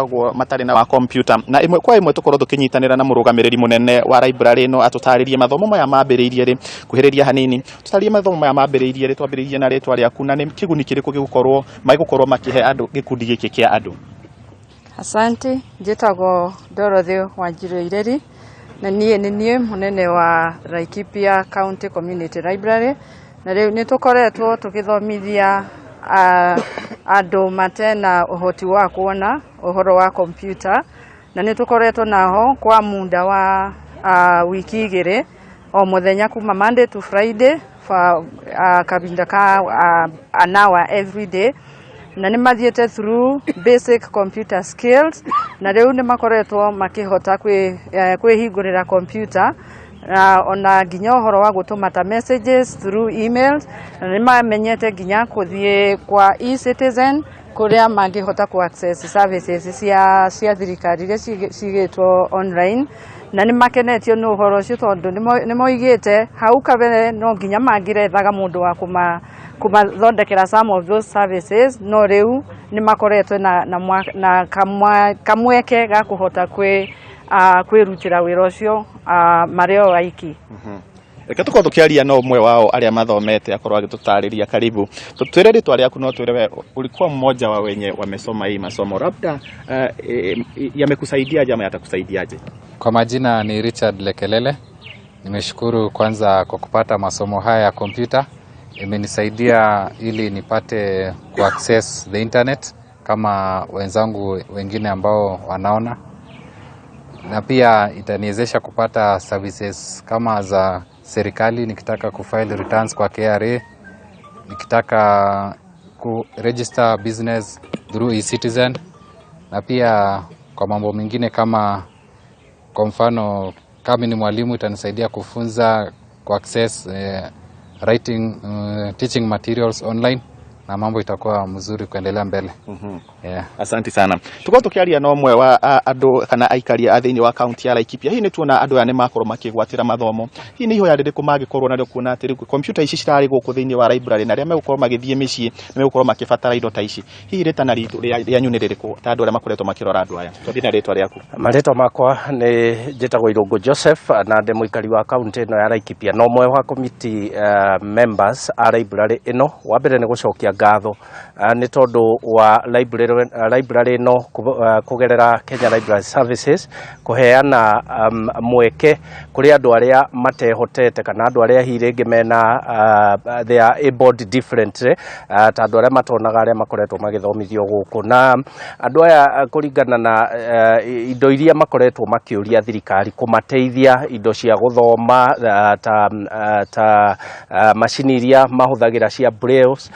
Makoragwo matarĩ na wa kompiuta na ĩmwe kwa ĩmwe tũkorwo tũkĩnyitanĩra na mũrũgamĩrĩri mũnene wa library ĩno atũtarĩrie mathomo maya mambĩrĩirie rĩ. Kuhĩrĩria hanini, tũtarĩrie mathomo maya mambĩrĩirie rĩ, twambĩrĩirie na rĩtwa rĩaku na nĩ kĩguni kĩrĩkũ gĩgũkorwo magũkorwo makĩhe andũ, gĩkundi gĩkĩ kĩa andũ. Asante, njĩtagwo Dorothy Wanjiru Ireri na niĩ nĩ niĩ mũnene wa Laikipia County Community Library. Na rĩu nĩ tũkoretwo tũgĩthomithia andũ matena ũhoti wa kuona ũhoro wa kompyuta, na nĩ tũkoretwo naho kwa muda wa wiki 2, o mũthenya kuma Monday to Friday for kahinda ka an hour every day, na nĩ mathiĩte through basic computer skills, na rĩu nĩ makoretwo makĩhota kwĩhingũrĩra computer na ona nginya ũhoro wa gũtũma ta messages through emails, na nĩ mamenyete nginya kũthiĩ kwa eCitizen kũrĩa mangĩhota ku access services cia thirikari iria cigĩtwo online. Na nĩ makenetio nĩ ũhoro ũcio tondũ nĩ moigĩte hau kabere no nginya mangĩrethaga mũndũ wa kũmathondekera some of those services, no rĩu nĩ makoretwo na kamweke ga kũhota kwĩrutĩra wĩra ũcio marĩ o aiki. Reke tũkorwo tũkĩaria na ũmwe wao arĩa mathomete akorwo agĩtũtarĩria. Karibu, twĩre rĩtwa rĩaku. No twĩre we ulikuwa mmoja wa wenye wamesoma hii masomo, labda yamekusaidiaje ama yatakusaidiaje? Kwa majina ni Richard Lekelele. Nimeshukuru kwanza kwa kupata masomo haya ya kompyuta. Imenisaidia ili nipate ku access the internet kama wenzangu wengine ambao wanaona, na pia itaniwezesha kupata services kama za serikali, nikitaka kufile returns kwa KRA, nikitaka ku register business through eCitizen, na pia kwa mambo mengine kama kwa mfano kama ni mwalimu itanisaidia kufunza, ku access writing, teaching materials online, na mambo itakuwa mzuri kuendelea mbele. Yeah. Asante sana. Tukorwo tukiaria na ũmwe wa andũ kana aikari a thĩinĩ wa kaunti ya Laikipia. Hihi nĩ tuona andũ aya nĩ makorwo makĩgwatĩra mathomo, hihi nĩ ihoya rĩrĩkũ mangĩkorwo narĩo kuona atĩ rĩu kompiuta ici cirarĩ gũkũ thĩinĩ wa library na arĩa megũkorwo magĩthiĩ mĩciĩ nĩ megũkorwo makĩbatara indo ta ici? Hihi rĩtana ritũ rĩanyu nĩ rĩrĩkũ ta andũ arĩa makoretwo makĩrora andũ aya? Twambie na rĩtwa rĩaku. Marĩtwa makwa nĩ njĩtagwo Irũngũ Joseph na ndĩ mũikari wa kaunti ĩno ya Laikipia na ũmwe wa committee members a library ĩno. Wa mbere nĩ gũcokia ngatho nĩ tondũ wa library ĩno kũgerera Kenya Library Services kũheana mweke kũrĩ andũ arĩa matehotete kana andũ arĩa hihi rĩngĩ mena they are abled differently, ta andũ arĩa matonaga, arĩa makoretwo magĩthomithio gũkũ. Na andũ aya kũringana na indo iria makoretwo makĩũria thirikari kũmateithia, indo cia gũthoma, ta macini iria mahũthagĩra cia brailles,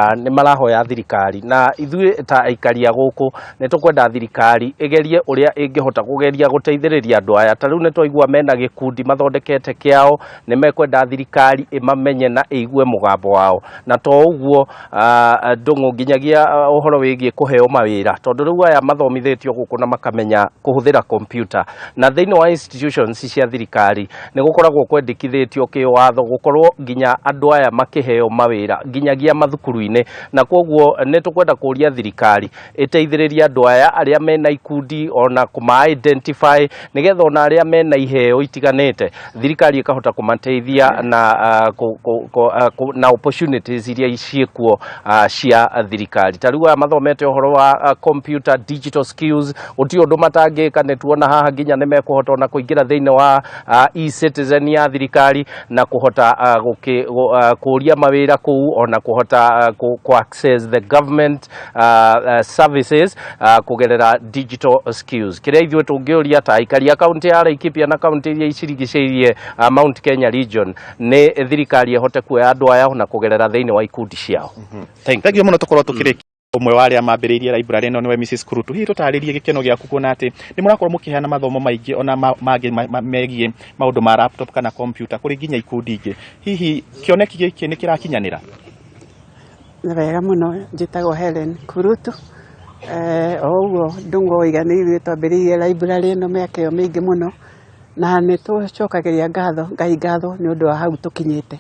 nĩ marahoya thirikari, na ithuĩ ta aikari a gũkũ nĩ tũkwenda thirikari ĩgerie ũrĩa ĩngĩhota kũgeria gũteithĩrĩria andũ aya. Ta rĩu nĩ twaigua mena gĩkundi mathondekete kĩao, nĩ mekwenda thirikari ĩmamenye na ĩigue mũgambo wao. Na to ũguo, ndũng'ũ nginyagia ũhoro wĩgiĩ kũheo mawĩra, tondũ rĩu aya mathomithĩtio gũkũ na makamenya kũhũthĩra kompyuta, na thĩinĩ wa institutions cia thirikari nĩ gũkoragwo kwendekithĩtio kĩwatho gũkorwo nginya andũ aya makĩheo mawĩra nginyagia mathukuru-inĩ. Na koguo nĩ tũkwenda kũria thirikari ĩteithĩrĩrie andũ aya arĩa mena ikundi ona kũma identify, nĩgetha ona arĩa mena iheo itiganĩte thirikari ĩkahota kũmateithia na na opportunities iria ciĩkuo cia thirikari. Ta rĩu aya mathomete ũhoro wa computer digital skills, gũtirĩ ũndũ matangĩka. Nĩ tuona haha nginya nĩ mekũhota ona kũingĩra thĩinĩ wa eCitizen ya thirikari na kũhota kũria mawĩra kũu, ona kũhota kũ access the government services kũgerera digital skills. Kĩrĩa ithuĩ tũngĩũria ta aikari a kaunti ya Laikipia na kaunti iria icirigicĩirie Mount Kenya region nĩ thirikari ĩhote kuoya andũ aya na kũgerera thĩinĩ wa ikundi ciao. Thank you. Thank you mũno. Tũkorwo tũkĩrĩkia, ũmwe wa arĩa mambĩrĩirie library ĩno nĩwe Mrs. Kurutu. Hihi tũtarĩrie gĩkeno gĩaku kuona atĩ nĩ mũrakorwo mũkĩheana mathomo maingĩ ona mangĩ megiĩ maũndũ ma laptop kana computer kũrĩ nginya ikundi ingĩ. Hihi kĩoneki gĩkĩ nĩ kĩrakinyanĩra? Nĩ wega mũno. Njĩtagwo Helen Kurutu. O ũguo Ndung'u oiga, nĩ ithuĩ twambĩrĩirie library ĩno mĩaka ĩyo mĩingĩ mũno, na nĩ tũcokagĩria ngatho Ngai ngatho nĩ ũndũ wa hau tũkinyĩte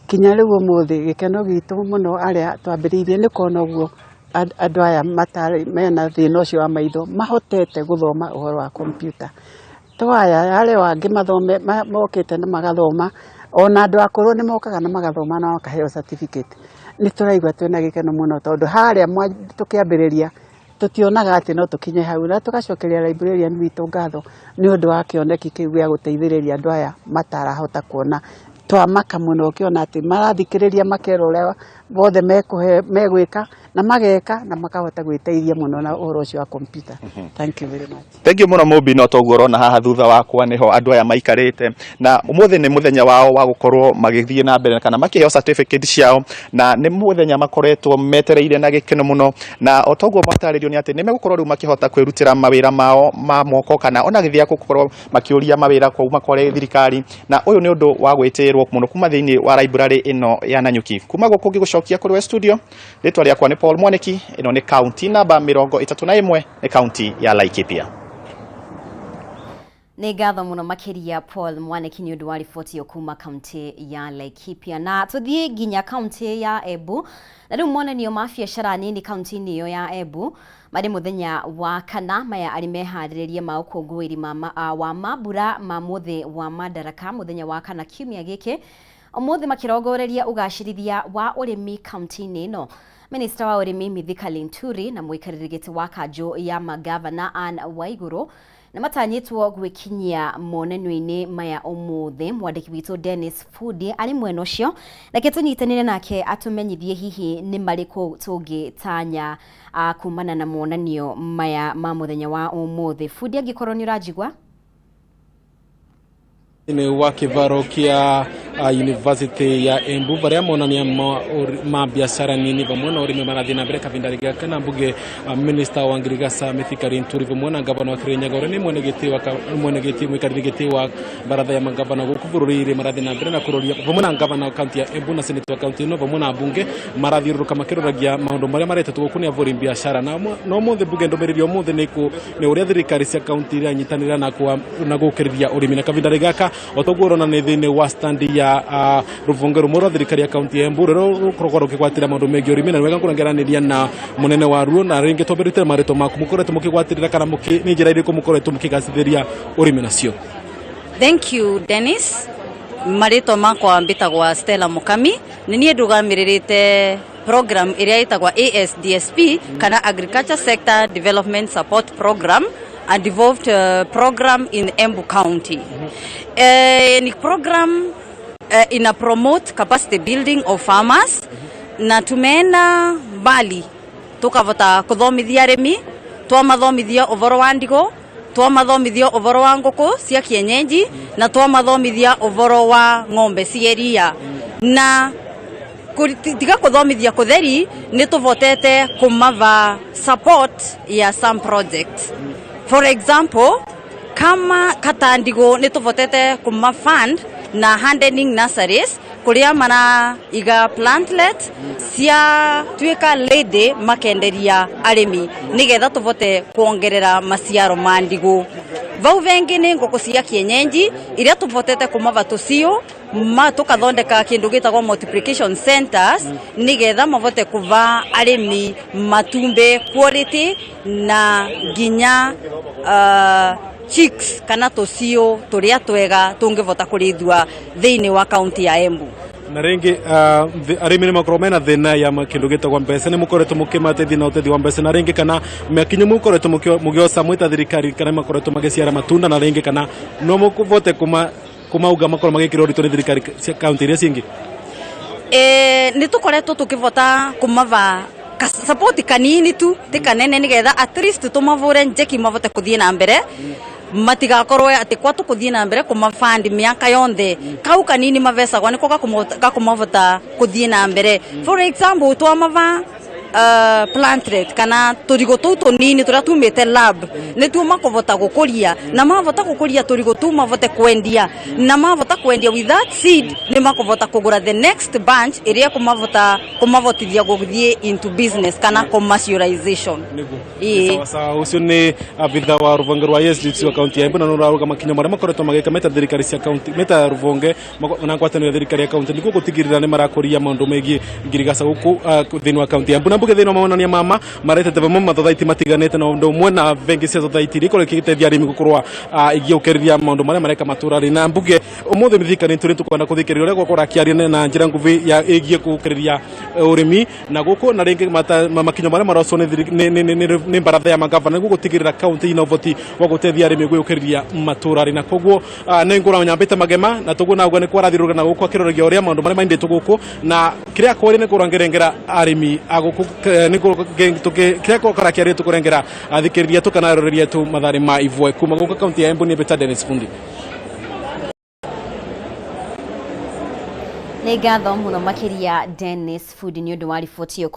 kinya rĩu ũmũthĩ. Gĩkeno gitũ mũno arĩa twambĩrĩirie nĩ kuona ũguo. Andũ aya matarĩ mena thĩna ũcio wa maitho mahotete gũthoma ũhoro wa kompiuta. To aya, arĩa angĩ mathome mokĩte na magathoma, ona andũ akũrũ nĩ mokaga na magathoma na makaheo certificate. Nĩ tũraigua twĩna gĩkeno mũno tondũ harĩa tũkĩambĩrĩria tũtionaga atĩ no tũkinye hau, na tũgacokeria librarian witũ ngatho nĩ ũndũ wa kĩoneki kĩu gĩa gũteithĩrĩria andũ aya matarahota kuona. Twamaka mũno ũkĩona atĩ marathikĩrĩria, makerwo ũrĩa bothe mekũhe megwĩka na mageka na makahota gwĩteithia mũno na ũhoro ũcio wa kompiuta. Thank you very much. Thank you mũno, Mũmbi. No toguo ũrona haha thutha wakwa nĩho andũ aya maikarĩte, na ũmũthĩ nĩ mũthenya wao wa gũkorwo magĩthiĩ na mbere kana makĩheo certificate ciao, na nĩ mũthenya makoretwo metereire na gĩkeno mũno. Na o toguo matarĩrio nĩ atĩ nĩ megũkorwo rĩu makĩhota kwĩrutĩra mawĩra mao ma moko kana ona gĩthia gũkorwo makĩũria mawĩra kuma kũrĩ thirikari, na ũyũ nĩ ũndũ wa gwĩtĩĩrwo mũno kuma thĩinĩ wa library ĩno ya Nanyuki. Kuma gũkũ ngĩgũcokia kũrĩ we studio, rĩtwa rĩakwa nĩ Paul Mwaniki. Ĩno nĩ kaunti namba 31, nĩ kaunti ya Laikipia. Nĩ ngatho mũno makĩria, Paul Mwaniki, nĩ ũndũ wa riboti ĩyo kuma kaunti ya Laikipia. Na tũthiĩ nginya kaunti ya Embu, na rĩu monanio ma biacara nini kaunti-inĩ ĩyo ya Embu marĩ mũthenya wa kana. Maya arĩ meharĩrĩria ma ũkũngũĩri wa mambura ma mũthĩ wa Madaraka mũthenya wa kana kiumia gĩkĩ. Ũmũthĩ makĩrongoreria ũgacĩrithia wa ũrĩmi kaunti-inĩ ĩno. Minista wa ũrĩmi Mithika Linturi na mũikarĩri gĩtĩ wa kanjũ ya magavana Ann Waiguru nĩ matanyĩtwo gwĩkinyia monanio-inĩ maya ũmũthĩ. Mwandĩki witũ Dennis Fudi arĩ mwena ũcio, reke tũnyitanĩre nake atũmenyithie hihi nĩ marĩkũ tũngĩtanya kumana na monanio maya ma mũthenya wa ũmũthĩ. Fudi, angĩkorwo nĩ ũranjigua. Thĩinĩ wa kĩvaro kĩa University ya Embu, varia monania ma biacara nini vamwe na ũrĩmi marathiĩ na mbere kavinda gaka, na mbunge minister wa ngirigaca Mithika Linturi vamwe na gavana wa Kirinyaga ũrĩa nĩ mwene gĩtĩ wa mwene gĩtĩ mũikarĩri gĩtĩ wa baratha ya magavana gũkũ bũrũri-inĩ marathiĩ na mbere na kũroria, vamwe na gavana wa kaunti ya Embu na senator wa kaunti ĩno vamwe na mbunge marathiũrũrũka makĩroragia maũndũ marĩa maretetwo gũkũ nĩ avũri biacara. Na no ũmũthĩ mbunge ndũmĩrĩri ũmũthĩ nĩ ũrĩa thirikari cia kaunti iranyitanĩra na gũkĩrĩria ũrĩmi. Na kavinda gaka, o toguo ũrona, nĩ thĩinĩ wa stand ya rũbunge rũmwe rwa thirikari ya kaunti ya Embu rũrĩa rũkoragwo rũkĩgwatĩra maũndũ megiĩ ũrĩmi, na nĩ wega kũrengeranĩria na mũnene wa ruo. Na rĩngĩ twambĩrĩte marĩtwa maku, mũkoretwo mũkĩgwatĩrĩra kana nĩ njĩra irĩkũ mũkoretwo mũkĩgacĩrithia ũrĩmi nacio? Thank you, Dennis. Marĩtwa makwa mbĩtagwa Stella Mukami. Nĩ niĩ ndũgamĩrĩrĩte program ĩrĩa ĩtagwa ASDSP kana Agriculture Sector Development Support Program, a devolved program in Embu County. Ni program ina promote capacity building of farmers, na tumeenda mbali tukavota kuthomithia arĩmi. Twamathomithia ũhoro wa ndigo, twamathomithia ũhoro wa ngũkũ cia kienyeji, na twamathomithia ũhoro wa ng'ombe cia iria. Na tiga kuthomithia kutheri, nĩ tũvotete kumava support ya some projects. For example, kama katandigo, nĩ tũvotete kuma fund na hardening nurseries kuria maraiga plantlet cia tuĩka lady makenderia arĩmi nigetha tũvote kuongerera maciaro ma ndigũ. Vau vengi nĩ ngũkũ cia kienyeji iria tũvotete kumava tũciũ ma tukathondeka kindu gitagwo multiplication centers nigetha mavote kuva arĩmi matumbe quality na nginya chicks kana tũciũ tũrĩa twega tũngĩvota kũrĩithua thĩinĩ wa kaunti ya Embu. Na rĩngĩ arĩmi nĩ makorwo mena thĩna ya kĩndũ gĩtagwo mbeca. Nĩ mũkoretwo mũkĩmateithia na ũteithio wa mbeca? Na rĩngĩ kana makinya mũkoretwo mũgĩoca mwĩta thirikari kana makoretwo magĩciara matunda, na rĩngĩ kana no mũvote kũmauga makorwo magĩkĩrwo ũritũ nĩ thirikari cia kaunti iria cingĩ? Nĩ tũkoretwo tũkĩvota kũmava support kanini tu, ti kanene, nigetha at least tũmavũre njeki mavote kũthiĩ na mbere, matigakorwo atĩ kwa tũkũthiĩ na mbere kũmafund mĩaka yonthe. Kau kanini mavecagwo nĩko gakũmavota kũthiĩ na mbere. For example, twamava plantlet kana tũrigũ tũu tũnini tũrĩa tumĩte lab, nĩtuo makũvota gũkũria, na mavota gũkũria tũrigũ tũu mavote kwendia, na mavota kwendia, with that seed nĩ makũvota kũgũra the next bunch ĩrĩa kũmavota kũmavotithia gũthiĩ into business kana commercialization. Ĩĩ. Sawa sawa, ũcio nĩ abitha wa rũhonge rwa SDC wa kaunti ya Embu, na nĩ ũrarũga makinya marĩa makoretwo magĩka meta thirikari cia kaunti, meta rũhonge na ngwatanĩro ya thirikari ya kaunti nĩguo gũtigĩrĩra nĩ marakũria maũndũ megiĩ ngirigaca gũkũ thĩinĩ wa kaunti ya Embu. Na Mbuge thĩinĩ wa monania mama maretete vamwe mathothaiti matiganĩte na ũndũ ũmwe na bengi cia thothaiti iria ikorwo igĩteithia arĩmi gũkorwo igĩũkĩrĩria maũndũ marĩa mareka matũra-rĩ. Na mbuge ũmũthĩ mĩthika nĩ tũrĩ tũkwenda kũthikĩrĩria ũrĩa gwakorwo akĩaria na njĩra nguhĩ ya ĩgiĩ gũkĩrĩria ũrĩmi na gũkũ na rĩngĩ makinya marĩa marocwo nĩ baratha ya magavana nĩguo gũtigĩrĩra kaunti ina ũhoti wa gũteithia arĩmi gwĩũkĩrĩria matũra-rĩ. Na koguo nĩ ngũra nyambĩte magema na toguo naguo nĩ kwarathiũrũrũka na gũkũ akĩroragia ũrĩa maũndũ marĩa maindĩtwo gũkũ na kĩrĩa kwarĩ nĩ kũrangĩrengera arĩmi a gũkũ nĩ kĩrĩa kwakora kĩarĩ tũkũrengera athikĩrĩria tũkanaroreria tu matharĩ ma ivwe kuma gũkũ kaunti ya Embu. Nĩ Beta Dennis Fundi. Nĩ ngatho mũno makĩria Dennis Fundi nĩ ũndũ wa riboti ĩyo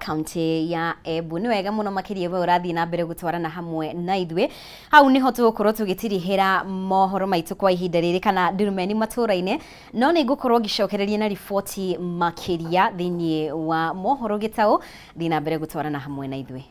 kaunti ya Embu. Nĩ wega mũno makĩria we ũrathiĩ na mbere gũtwarana hamwe na ithuĩ. Hau nĩho tũgũkorwo tũgĩtirihĩra mohoro maitũ kwa ihinda rĩrĩ kana ndurumeni matũra-inĩ, no nĩ ngũkorwo ngĩcokereria na riboti makĩria thĩinĩ wa mohoro gĩtaũ. Thiĩ na mbere gũtwarana hamwe na ithuĩ.